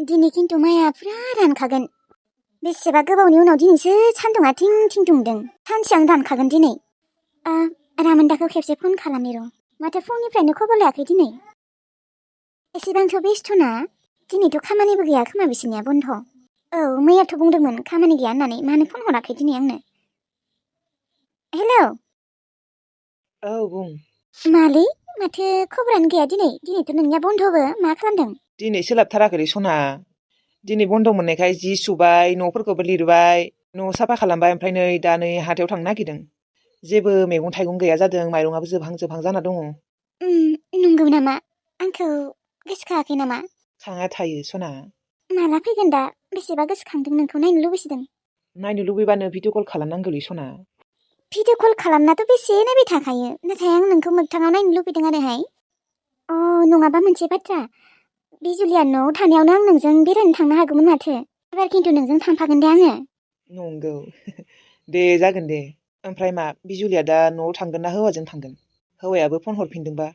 दिनै खिन्थु माइआ पुरा रानखागोन। बेसेबा गोबावनि उनाव दिनैसो सान्दुङा थिं थिं दुंदों। सानसेयावनो रानखागोन दिनै। रामोनदाखौ खेबसे फन खालामनि र'। माथो फुंनिफ्रायनो खबर लायाखै दिनै। एसेबांथ' बेस्थ'ना? दिनैथ' खामानिबो गैया खोमा बिसोरनिया बन्ध'। औ मैयाथ' बुंदोंमोन खामानि गैया होननानै, मानो फन हराखै दिनै आंनो? हेलौ। औ बुं। मालै माथो खबरानो गैया दिनै? दिनैथ' नोंनिया बन्ध'बो, मा खालामदों? दिनै सोलाबथाराखैलै सना। दिनै बन्द' मोननायखाय जि सुबाय, न'फोरखौबो लिरबाय, न' साफा खालामबाय, ओमफ्राय नै हाथायाव थांनो नागिरदों। जेबो मैगं थाइगं गैया जादों, माइरंआबो जोबहां जाना दङ। नंगौ नामा? आंखौ गोसोखाङाखै नामा? खाङा थायो सना। माला फैगोन दा? बेसेबा गोसोखांदों, नोंखौ नायनो लुबैसिदों। नायनो लुबैबानो भिडिअ कल खालामनांगौलै सना। भिडिअ कल खालामनाथ' बेसे नायबाय थाखायो, नाथाय आं नोंखौ मोगथाङाव नायनो लुबैदों आरोहाय। नङाबा मोनसे बाथ्रा, बिजुलिया न'आव थानायावनो आं नोंजों बेरायनो थांनो हागौमोन माथो। एबार खिन्थु नोंजों थांफागोन दे आङो। नंगौ। दे जागोन दे। ओमफ्राय मा बिजुलिया दा न'आव थांगोन ना हौवाजों थांगोन? हौवायाबो फन हरफिनदोंबा?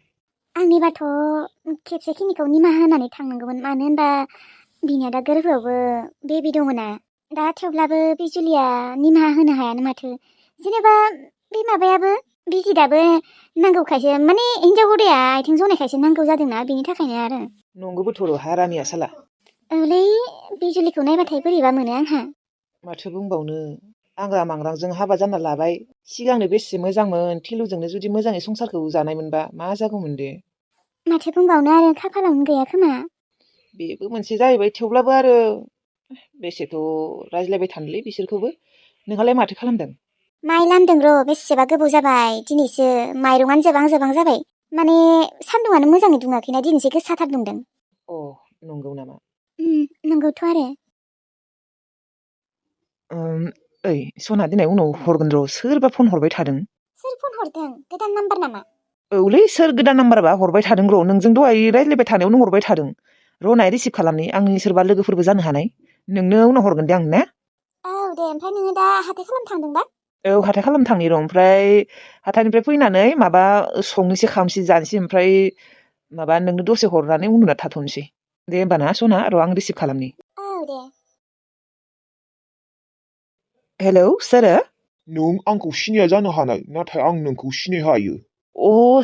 आंनिबाथ' खेबसेखिनिखौ निमाहा होनानै थांनांगौमोन, मानो होनबा बिनिया दा गोरबोआवबो बेबि दङना। दा थेवब्लाबो बिजुलिया निमाहा होनो हायानो माथो। जेनेबा बे माबायाबो बिजिदाबो नांगौखायसो, माने हिनजाव गोदाया आथिं जनायखायसो नांगौ जादोंना, बेनि थाखायनो आरो। नंगौबोथ' र' हारामिया साला। औलै बिजुलिखौ नायबाथाय बोरैबा मोनो आंहा। माथो बुंबावनो, आंग्रा मांग्रांजों हाबा जाना लाबाय। सिगांनो बेसे मोजांमोन, थिलुजोंनो जुदि मोजाङै संसारखौ जानायमोनबा मा जागौमोन दे। माथो बुंबावनो आरो, खाफालावनो गैया खोमा। बेबो मोनसे जाहैबाय, थेवब्लाबो आरो बेसेथ' रायज्लायबाय थानोलै बिसोरखौबो। नोंहालाय माथो खालामदों? माइ लामदों र', बेसेबा गोबाव जाबाय। दिनैसो माइरंआनो जोबहां जाबाय। माने सान्दुङानो मोजाङै दुङाखैना, दिनैसो गोसाथार दुंदों। नंगौ नामा? नंगौथ' आरो। ओइ सना, दिनै उनाव हरगोन र'। सोरबा फन हरबाय थादों। सोर फन हरदों? गोदान नाम्बार नामा? औलै, सोर गोदान नाम्बारबा हरबाय थादों र'। नोंजों दहाय रायज्लायबाय थानायावनो हरबाय थादों। र' नाय रिसिभ खालामनि, आंनि सोरबा लोगोफोरबो जानो हानाय। नोंनो उनाव हरगोन दे आं ना। औ दे, ओमफ्राय नोङो दा हाथाय खालामनो थांदोंबा? औ, हाथाय खालामनो थांनि र'। ओमफ्राय हाथायनिफ्राय फैनानै माबा संनोसै खावनोसै जानोसै, ओमफ्राय माबा नोंनो दसे हरनानै उन्दुना थाथ'नोसै। दे होमबा ना सना, र' आं रिसिभ खालामनि। औ दे। हेलौ, सोरो? नों आंखौ सिनाया जानो हानाय, नाथाय आं नोंखौ सिनायहायो।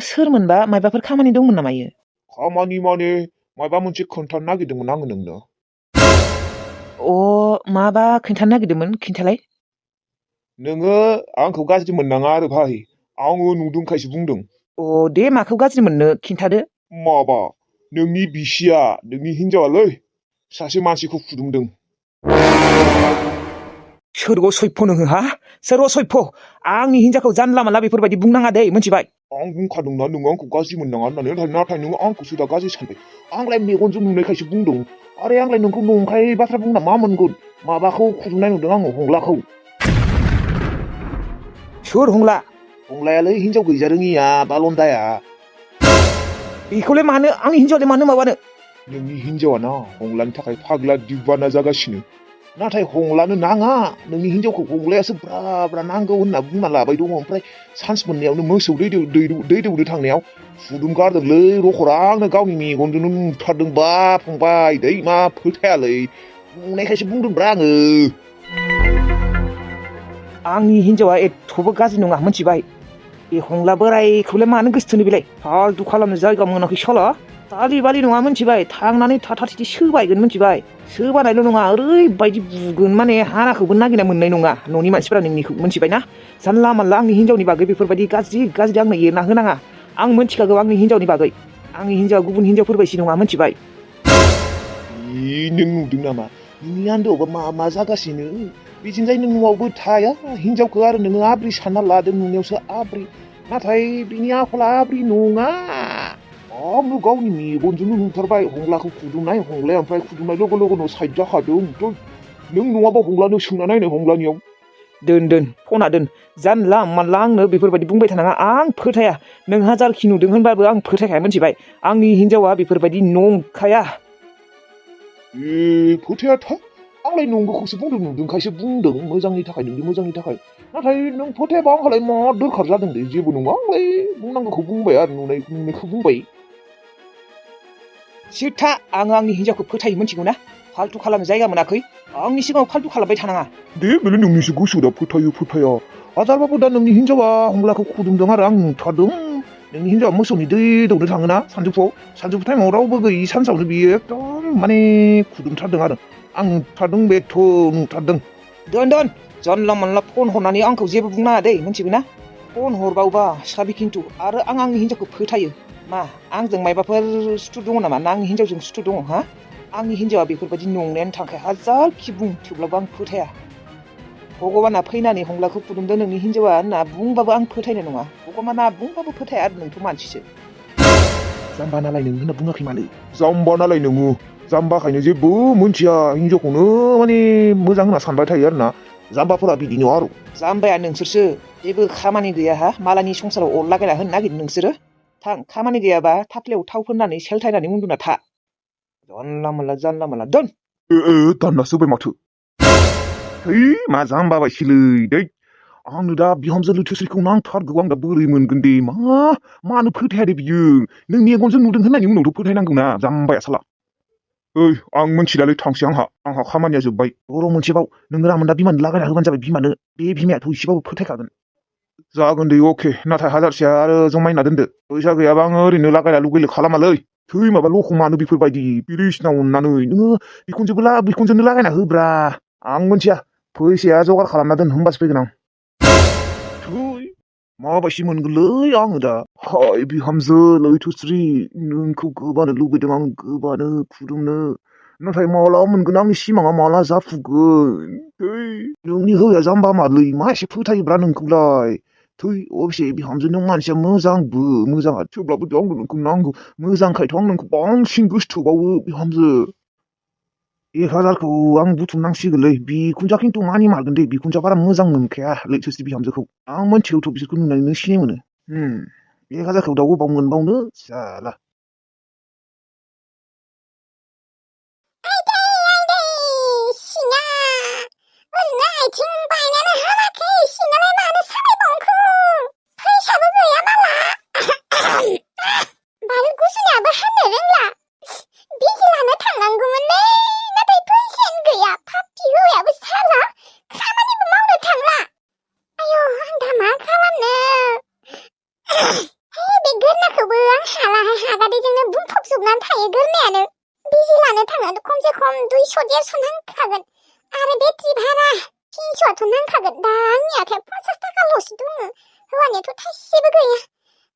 सोरमोनबा? मायबाफोर खामानि दंमोन नामा इयो? खामानि माने माबा मोनसे खोन्थानो नागिरदोंमोन आङो नोंनो। माबा खोन्थानो नागिरदोंमोन, खिन्थालाय। नोङो आंखौ गाज्रि मोननाङा आरो भाइ, आङो नुदोंखायसो बुंदों। दे, माखौ गाज्रि मोननो खिन्थादो। माबा नोंनि बिसिया, नोंनि हिनजावालै, सासे मानसिखौ फुदुंदों। सोरगो सैफ्य नोङो, हा? सोरगो सैफ्य? आंनि हिनजावखौ जानला मानला बेफोरबायदि बुंनाङा दै, मिथिबाय? आं बुंखादोंना नोङो आंखौ गाज्रि मोननाङा होननानै, नाथाय नोङो आंखौसो दा गाज्रि सानबाय। आंलाय मेगनजों नुनायखायसो बुंदों। आरे आंलाय नोंखौ नंखाय बाथ्रा बुंना मा मोनगोन? माबाखौ फुदुंनाय नुदों आङो, हंलाखौ। सोर हंला? हंलायालै, हिनजाव गैजारोङिया, बालन्दाया। बेखौलाय मानो? आंनि हिनजावलाय मानो माबानो? नोंनि हिनजावा ना हंलानि थाखाय फाग्ला दिबाना जागासिनो। नाथाय हंलानो नाङा, नोंनि हिनजावखौ हंलायासो ब्रा ब्रा नांगौ होनना बुंना लाबाय दङ। ओमफ्राय सान्स मोननायावनो मोसौ दै दौनो थांनायाव फुदुंगारदोंलै रखरा, आंनो गावनि मेगनजोंनो नुथारदों। बा फंबाय, दै मा फोथायालै, नुनायखायसो बुंदोंब्रा आङो। आंनि हिनजावा एथ'बो गाज्रि नङा, मिथिबाय? बे हंला बोरायखौलाय मानो गोसोथोनो बेलाय? फाल्थु खालामनो जायगा मोनाखै साला। दालि बालि नङा, मिथिबाय? थांनानै थाथारथि सोबायगोन, मिथिबाय? सोबानायल' नङा, ओरैबायदि बुगोन, माने हाराखौबो नागिरना मोननाय नङा न'नि मानसिफोरा नोंनिखौ, मिथिबाय ना? जानला मानला आंनि हिनजावनि बागै बेफोरबायदि गाज्रि आंनो एरना होनाङा। आं मिथिखागौ आंनि हिनजावनि बागै। आंनि हिनजावा गुबुन हिनजावफोरबायदि नङा, मिथिबाय? नों नुदों नामा? नोंनि आन्दोआवबा मा जागासिनो? बिथिंजाय नों न'आवबो थाया, हिनजावखौ आरो नोङो आब्रि सानना लादों, नुनायावसो आब्रि। नाथाय बिनि आखला आब्रि नङा। आंनो गावनि मेगनजोंनो नुथारबाय हंलाखौ फुदुंनाय। हंलाया ओमफ्राय फुदुंनाय लोगो लोगोनो साइड जाखादों। नों नङाबा हंलानो सोंना नायनाय, हंलानियाव। दोन फना दोन। जानला मानला आंनो बेफोरबायदि बुंबाय थानाङा, आं फोथाया। नों हाजारखि नुदों होनबाबो आं फोथायखाया, मिथिबाय? आंनि हिनजावा बेफोरबायदि नंखाया। फोथाया था? आंलाय नंगौखौसो बुंदों, नुदोंखायसो बुंदों, मोजांनि थाखाय, नोंनि मोजांनि थाखाय। नाथाय नों फोथायाबा आंहालाय मा दरखार जादों दे? जेबो नङा, आंलाय बुंनांगौखौ बुंबाय आरो नुनायखौ बुंबाय। सिथा, आङो आंनि हिनजावखौ फोथायो, मिथिगौ ना? फाल्तु खालामनो जायगा मोनाखै आंनि सिगाङाव फाल्तु खालामबाय थानाङा दे बेलाय नोंनिसो गोसो दा फोथाया आदारबाबो दा नोंनि हिनजावा हंलाखौ खुदुमदों आरो आं नुथारदों नोंनि हिनजावा मोसौनि दै दौनो थाङोना सानजौफु टाइमाव रावबो गैयि सानसावनो बियो एकदम माने खुदुमथारदों आरो आं नुथारदों बेथ' नुथारदों दोन जानला मोनला फन हरनानै आंखौ जेबो बुंनाङा दै मिथिबायना फन हरबावबा साबि खिन्थु आरो आं आंनि हिनजावखौ फोथायो मा आंजों मायबाफोर सुथुर दङ नामा ना आंनि हिनजावजों सुथुर दङ हा आंनि हिनजावा बेफोरबायदि नंनायानो थांखाया हाजारखि बुं थेवब्लाबो आं फोथाया भगबाना फैनानै हंलाखौ खुदुमदों नोंनि हिनजावा होनना बुंबाबो आं फोथायनाय नङा भगबाना बुंबाबो फोथाया आरो नोंथ' मानसिसो जाम्बा नालाय नोङो होनना बुङाखै मानो जाम्बा नालाय नोङो जाम्बाखायनो जेबो मोनथिया हिनजावखौनो माने मोजां होनना सानबाय थायो आरो ना जाम्बाफोरा बिदिनो आरो जाम्बाया नोंसोरसो जेबो खामानि गैया हा मालानि संसाराव अर लागायना होनो नागिरदों नोंसोरो थां खामानि गैयाबा थाफ्लायाव थाव फोननानै सेलथायनानै उन्दुना था जानला मोनला दोन दाननासो होबाय माथो है मा जाम्बा बायसिलै दै आंनो दा बिहामजो लैथोस्रिखौ नांथारगौ आं दा बोरै मोनगोन दे मानो फोथाया दे बियो नों मेगनजों नुदों होननायनि उनावथ' फोथायनांगौना जाम्बाया साला ओइ आं मोनथिलालै थांसै आंहा खामानिया जोब्बाय बर' मोनसेबाव नों रामोनदा बिमानो लागायना होबानो जाबाय बिमानो बे बिमायाथ' एसेबाबो फोथायखागोन जागोन दे अके नाथाय हाजारसेया आरो जमायना दोनदो फैसा गैयाबा आङो ओरैनो लागायना लुगैलो खालामालै थै माबा लखमानो बेफोरबायदि बिरिसिना अननानै नोङो बिखुनजोनो लागायना होब्रा आं मोनथिया फैसाया जगार खालामना दोन होमबासो फैगोन आं थै माबायसि मोनगोनलै आङो दा हाय बिहामजो लैथोस्रि नोंखौ गोबानो लुबैदों आं गोबानो खुदुमनो नाथाय माला मोनगोन आंनि सिमाङा माला जाफुगोन थै नोंनि होया जाम्बा मालै मा एसे फोथायोब्रा नोंखौलाय थै अबसे बिहामजो नों मानसिया मोजाङा थेवब्लाबो आंनो नोंखौ नांगौ मोजांखायथ' आं नोंखौ बांसिन गोसोथोबावो बिहामजो 1000खौ आं बुथुमनांसिगोनलै बिखुनजा खिन्थु मानि मारगोन दे बिखुनजा बारा मोजां मोनखाया लैथोस्रि बिहामजोखौ आं मोनथिगौथ' बिसोरखौ नुनानैनो सिनाय मोनो 1000खौ दा अबाव मोनबावनो जाला आरो बेटारि भारा 300आथ' नांखागोन दा आंनि आखायाव 50 थाखाल'सो दङ हौवानियाथ' थाइसेबो गैया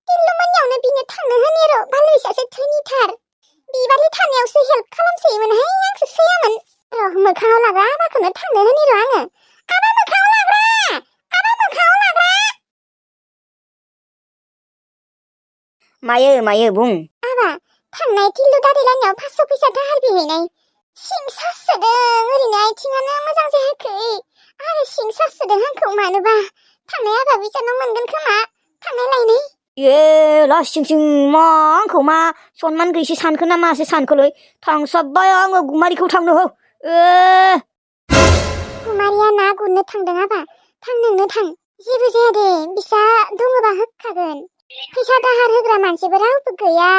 दिल्लुमोननियावनो बिनो थांनो होनि र' बालुइसासो धोनिथार बिबारनि थानायावसो हेल्प खालामसोयोमोनहाय आंसो सैयामोन र' मोखाङाव लाग्रा आबाखौनो थांनो होनि र' आङो आबा मोखाङाव लाग्रा मायो बुं आबा थांनाय तिल्लु दादैलानियाव 500 फैसा दाहार बिहैनाय सिं सासोदों ओरैनो आथिङानो मोजां जायाखै आरो सिं सासोदों आंखौ मानोबा थांनाय आबा बिसानाव मोनगोन खोमा थांनाय लायनाय लासिंसिं मा आंखौ मा सनमान गैयिसो सानखो ना मासो सानखोलै थांसाबबाय आङो गुमारिखौ थांनो हो गुमारिया ना गुरनो थांदों आबा थांनोनो थां जेबो जाया दे बिसा दङबा होखागोन फैसा दाहार होग्रा मानसिबो रावबो गैया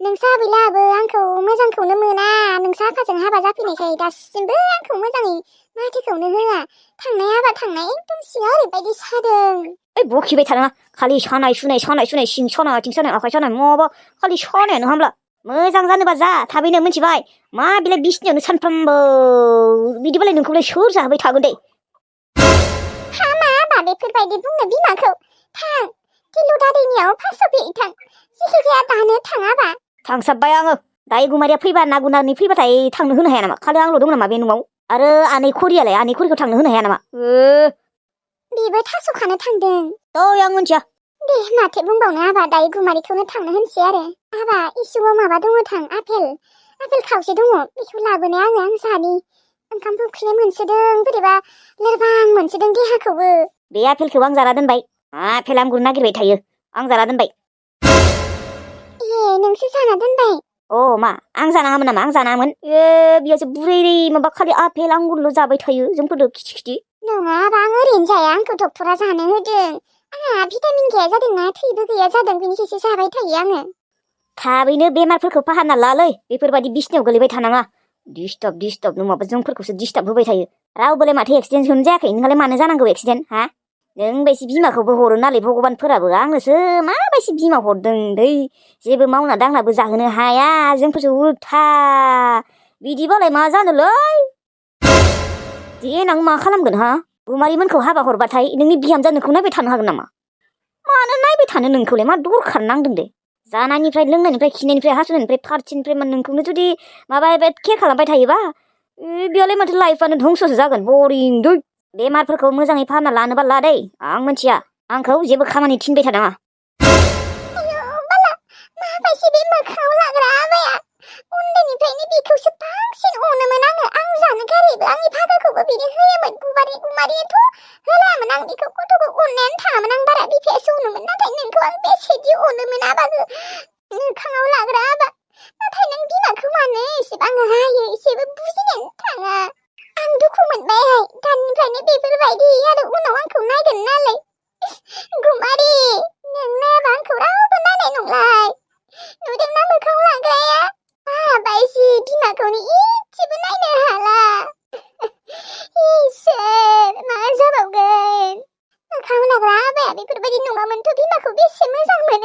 नोंसा आबैलाबो आंखौ मोजांखौनो मोना नोंसा आफाजों हाबा जाफैनायखाय दासिमबो आंखौ मोजाङै माथोखौनो होआ थांनाय आबा थांनाय एकदम सिङाव ओरैबायदि सादों बखिबाय थानाङा खालि सानाय सुनाय सिं सानाय आथिं सानाय आखाइ सानाय माबा खालि सानायानो हामला मोजां जानोबा जा थाबैनो मिथिबाय मा बिलाय बिसिनायावनो सानफ्रामबो बिदिबालाय नोंखौलाय सोर जाहोबाय थागोन दे हामा आबा बेफोरबायदि बुंनो बिमाखौ थां तिल्लु दादैनियाव 500 बिहैथां जिखिजाया दानो थाङाबा थांसाबबाय आङो दायो गुमारिया फैबा ना गुरनानै फैबाथाय थांनो होनो हाया नामा खालि आंल' दं नामा बे न'आव आरो आनै खरिखौ थांनो होनो हाया नामा बिबो थास' खानो थांदों आं मोनथिया दे माथो बुंबावनो आबा दायो गुमारिखौनो थांनो होनसै आरो आबा इसिङाव माबा दङ थां आपेल खावसे दङ बेखौ लाबोनो आं जानि ओंखाम उखैनाय मोनसोदों बोरैबा लोरबां मोनसोदों देहाखौबो बे आपेलखौ आं जाना दोनबाय आपेल आंगुर नागिरबाय थायो आं जाना दोनबाय नोंसो जाना दोनबाय मा आं जानाङामोन नामा आं जानाङामोन बियासो बुरै माबा खालि आपेल आंगुरल' जाबाय थायो जोंफोरदो खिथि नङा आबा आं ओरैनो जाया आंखौ डक्टरा जानो होदों आंहा भिटामिन गैया जादोंना थैबो गैया जादों बेनिखायसो जाबाय थायो आङो थाबैनो बेमारफोरखौ फाहामना लालै बेफोरबायदि बिसनायाव गोलैबाय थानाङा डिस्टार्ब नङाबा जोंफोरखौसो डिस्टार्ब होबाय थायो रावबोलाय माथो एक्सिडेन्टखौनो जायाखै नोंहालाय मानो जानांगौ एक्सिडेन्ट हा नों बायसि बिमाखौबो हरो नालाय भगबानफोराबो आंनोसो माबायसि बिमा हरदों दै जेबो मावना दांनाबो जाहोनो हाया जोंफोरसो उल्था बिदिबालाय मा जानोलै देनां मा खालामगोन हा गुमारिमोनखौ हाबा हरबाथाय नोंनि बिहामजोआ नोंखौ नायबाय थानो हागोन नामा मानो नायबाय थानो नोंखौलाय मा दरखार नांदों दे जानायनिफ्राय लोंनायनिफ्राय खिनायनिफ्राय हासुनायनिफ्राय फारसेनिफ्राय नोंखौनो जुदि माबा केयार खालामबाय थायोबा बेयावलाय माथो लाइफआनो धंस'सो जागोन बरिं दै बेमारफोरखौ मोजाङै फाहामना लानोबा ला दै आं मिथिया आंखौ जेबो खामानि थिनबाय थानाङा माबायसि बे मोखाङाव लाग्रा आबाया उन्दैनिफ्रायनो बेखौसो बांसिन अनोमोन आं जानो गारैबो आंनि फागाखौबो बिनो होयोमोन गुमारियाथ' होलायामोन आं बेखौ गथ'खौ अननायानो थाङामोन आं बारा बिफायासो अनोमोन नाथाय नोंखौ आं बेसेदि अनोमोन आबाखौ मोखाङाव लाग्रा आबा नाथाय नों बिमाखौ मानो एसेबां रायो एसेबो बुजिनायानो थाङा आं दुखु मोनबायहाय दानिफ्रायनो बेफोरबायदि आरो उनाव आंखौ नायगोन नालाय गुमारि नों नायाबा आंखौ रावबो नायनाय नंलाय नुदोंना मोखाङाव लाग्राया माबायसि बिमाखौनो इसेबो नायनो हाला इसोर मा जाबावगोन मोखाङाव लाग्रा आबाया बेफोरबायदि नङामोनथ' बिमाखौ बेसे मोजां मोनो